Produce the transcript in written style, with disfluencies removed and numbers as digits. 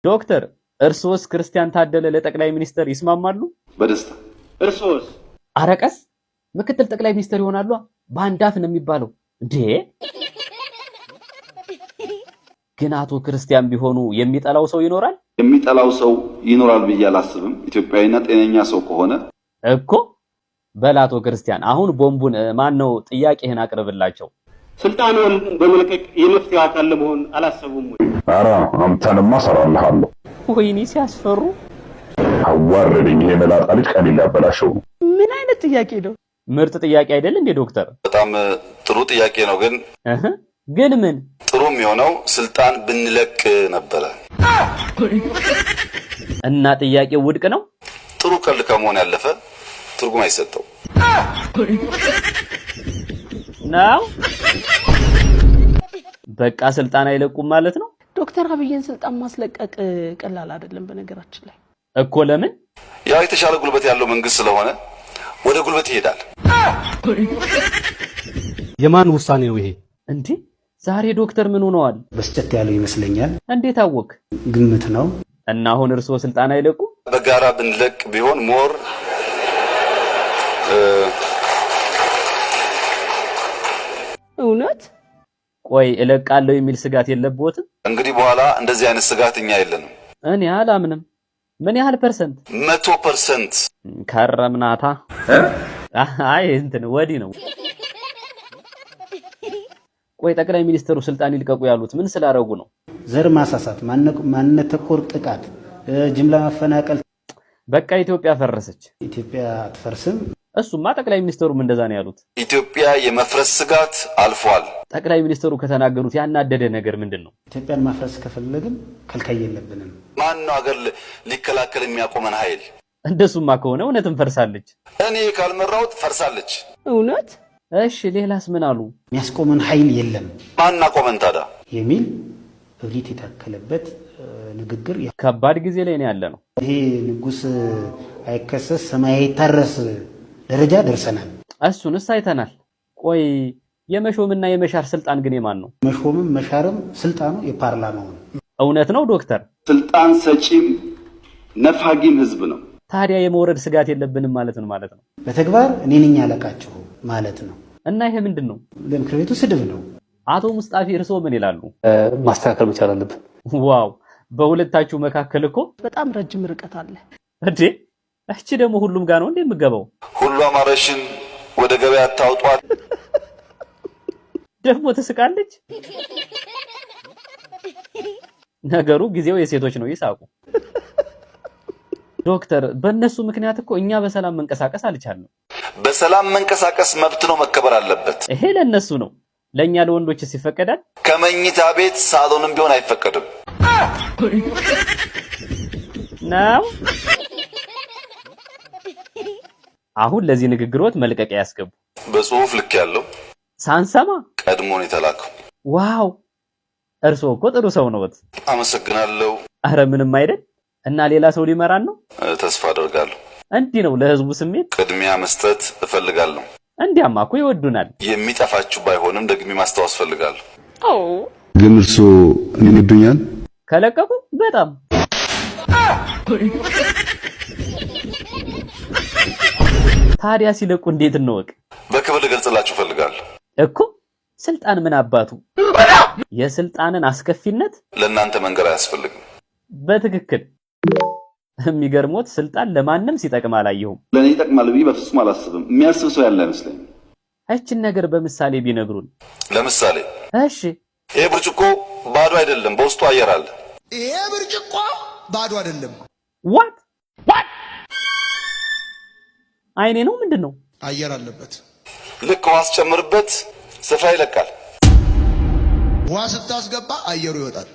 ዶክተር፣ እርስዎስ ክርስቲያን ታደለ ለጠቅላይ ሚኒስትር ይስማማሉ? በደስታ። እርስዎስ? አረቀስ ምክትል ጠቅላይ ሚኒስትር ይሆናሉ። በአንድ አፍ ነው የሚባለው እንዴ? ግን አቶ ክርስቲያን ቢሆኑ የሚጠላው ሰው ይኖራል? የሚጠላው ሰው ይኖራል ብዬ አላስብም። ኢትዮጵያዊና ጤነኛ ሰው ከሆነ። እኮ። በል አቶ ክርስቲያን፣ አሁን ቦምቡን ማን ነው ጥያቄህን አቅርብላቸው። ስልጣኑን በመልቀቅ የመፍትሄው አካል ለመሆን አላሰቡም ወይ? ኧረ አንተንማ እሰራልሃለሁ። ወይኔ ሲያስፈሩ! አዋረደኝ። ይሄ መላጣ ልጅ ቀኔን ሊያበላሸው ነው። ምን አይነት ጥያቄ ነው? ምርጥ ጥያቄ አይደል እንዴ ዶክተር? በጣም ጥሩ ጥያቄ ነው። ግን እህ፣ ግን ምን? ጥሩ የሚሆነው ስልጣን ብንለቅ ነበረ። እና ጥያቄው ውድቅ ነው? ጥሩ ቀልድ ከመሆን ያለፈ ትርጉም አይሰጠው። ነው። በቃ ስልጣን አይለቁም ማለት ነው? ዶክተር አብይን ስልጣን ማስለቀቅ ቀላል አይደለም በነገራችን ላይ። እኮ ለምን? ያው የተሻለ ጉልበት ያለው መንግስት ስለሆነ ወደ ጉልበት ይሄዳል። የማን ውሳኔ ነው ይሄ? እንዴ፣ ዛሬ ዶክተር ምን ሆነዋል? በስጨት ያለው ይመስለኛል። እንዴት አወክ? ግምት ነው። እና አሁን እርስዎ ስልጣን አይለቁም? በጋራ ብንለቅ ቢሆን more እውነት? ቆይ፣ እለቃለሁ የሚል ስጋት የለብዎትም? እንግዲህ በኋላ እንደዚህ አይነት ስጋት እኛ የለንም። እኔ አላምንም። ምን ያህል percent? 100%። ከረምናታ። አይ እንትን ወዲህ ነው። ቆይ፣ ጠቅላይ ሚኒስትሩ ስልጣን ይልቀቁ ያሉት ምን ስላደረጉ ነው? ዘር ማሳሳት፣ ማንነት ተኮር ጥቃት፣ ጅምላ ማፈናቀል። በቃ ኢትዮጵያ ፈረሰች። ኢትዮጵያ አትፈርስም። እሱማ ጠቅላይ ሚኒስትሩም እንደዛ ነው ያሉት። ኢትዮጵያ የመፍረስ ስጋት አልፏል። ጠቅላይ ሚኒስትሩ ከተናገሩት ያናደደ ነገር ምንድን ነው? ኢትዮጵያን ማፍረስ ከፈለግን ከልካይ የለብንም። ማን ነው ሀገር ሊከላከል የሚያቆመን ኃይል? እንደሱማ ከሆነ እውነትም ፈርሳለች። እኔ ካልመራሁት ፈርሳለች። እውነት? እሺ፣ ሌላስ ምን አሉ? የሚያስቆመን ኃይል የለም። ማን አቆመን ታዲያ? የሚል እብሪት የታከለበት ንግግር። ከባድ ጊዜ ላይ ነው ያለነው። ይሄ ንጉስ አይከሰስ ሰማይ አይታረስ ደረጃ ደርሰናል። እሱንስ አይተናል። ቆይ፣ የመሾምና የመሻር ስልጣን ግን የማን ነው? መሾምም መሻርም ስልጣኑ የፓርላማው ነው። እውነት ነው ዶክተር? ስልጣን ሰጪም ነፋጊም ህዝብ ነው። ታዲያ የመውረድ ስጋት የለብንም ማለት ነው ማለት ነው? በተግባር እኔ ነኝ ያለቃችሁ ማለት ነው። እና ይሄ ምንድን ነው? ለምክር ቤቱ ስድብ ነው። አቶ ሙስጣፊ፣ እርስዎ ምን ይላሉ? ማስተካከል መቻል አለብን። Wow፣ በሁለታችሁ መካከል እኮ በጣም ረጅም ርቀት አለ። እንዴ፣ እቺ ደግሞ ሁሉም ጋር ነው እንዴ የምገባው? ሁሉ አማረሽን ወደ ገበያ አታውጧት። ደግሞ ትስቃለች። ነገሩ ጊዜው የሴቶች ነው፣ ይሳቁ። ዶክተር፣ በእነሱ ምክንያት እኮ እኛ በሰላም መንቀሳቀስ አልቻልንም። በሰላም መንቀሳቀስ መብት ነው፣ መከበር አለበት። ይሄ ለእነሱ ነው፣ ለእኛ ለወንዶችስ ይፈቀዳል? ከመኝታ ቤት ሳሎንም ቢሆን አይፈቀድም። ነው። አሁን ለዚህ ንግግሮት መልቀቂያ ያስገቡ። በጽሁፍ ልክ ያለው። ሳንሰማ? ቀድሞ ነው የተላከው። Wow፣ እርስዎ እኮ ጥሩ ሰው ነዎት። አመሰግናለሁ። አረ ምንም አይደል። እና ሌላ ሰው ሊመራን ነው? ተስፋ አደርጋለሁ። እንዲህ ነው ለህዝቡ ስሜት ቅድሚያ መስጠት እፈልጋለሁ። እንዲያማ እኮ ይወዱናል። የሚጠፋችሁ ባይሆንም ደግሜ ማስታወስ እፈልጋለሁ። ግን እርስዎ እኔን ይወዱኛል? ከለቀቁ በጣም። ታዲያ ሲለቁ እንዴት እንወቅ? በክብር ልገልጽላችሁ እፈልጋለሁ። እኮ ስልጣን ምን አባቱ፣ የስልጣንን አስከፊነት ለእናንተ መንገር አያስፈልግም። በትክክል። የሚገርሞት ስልጣን ለማንም ሲጠቅም አላየሁም። ለእኔ ይጠቅማል ብዬ በፍጹም አላስብም። የሚያስብ ሰው ያለ አይመስለኝም። እችን ነገር በምሳሌ ቢነግሩን። ለምሳሌ እሺ። ይሄ ብርጭቆ ባዶ አይደለም፣ በውስጡ አየር አለ። ይሄ ብርጭቆ ባዶ አይደለም። What? አይኔ ነው ምንድን ነው? አየር አለበት። ልክ ውሃ ስጨምርበት ስፍራ ይለቃል። ውሃ ስታስገባ አየሩ ይወጣል።